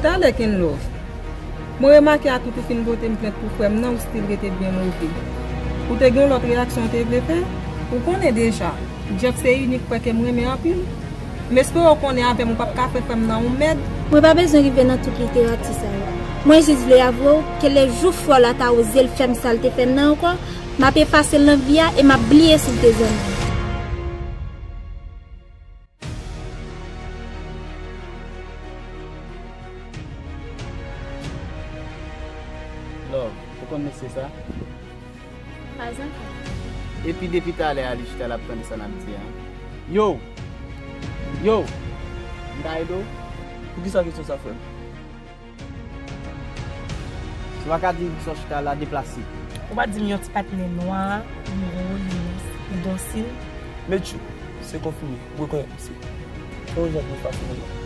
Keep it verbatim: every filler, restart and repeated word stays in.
Talè Kenlove, mwen remake a tout ou fin pote m plent pou frè m nan, ou still rete byen move. Ou te gen yon lòt reyaksyon ou te vle fè? Ou konnen deja, Jeff se inik frè ke m renmen anpil. M espere w konnen avè m ou p ap ka fè frè m nan yon mèd. Mwen pa bezwen rive nan tout literati sa yo. Mwen jis vle avwe w ke lè jou frè w la ta oze l fè m sa l te fè m nan ankò, m ap efase l nan vi a e m ap bliye si l te zanmi m. Love, ou konn mesye sa? Pa zankò. Epi depi talè a li chita l ap tande sa n ap di a. Yo! Yo! M ka ede w? Poukisa kesyon sa frè m? Si w pa ka di m kisa w chita la, deplase. Ou pa di m yon ti patnè nwa, li wo, li mens, li dosil. Metchou, se konfime, ou rekonèt misye. Fè yon jan pou efase non.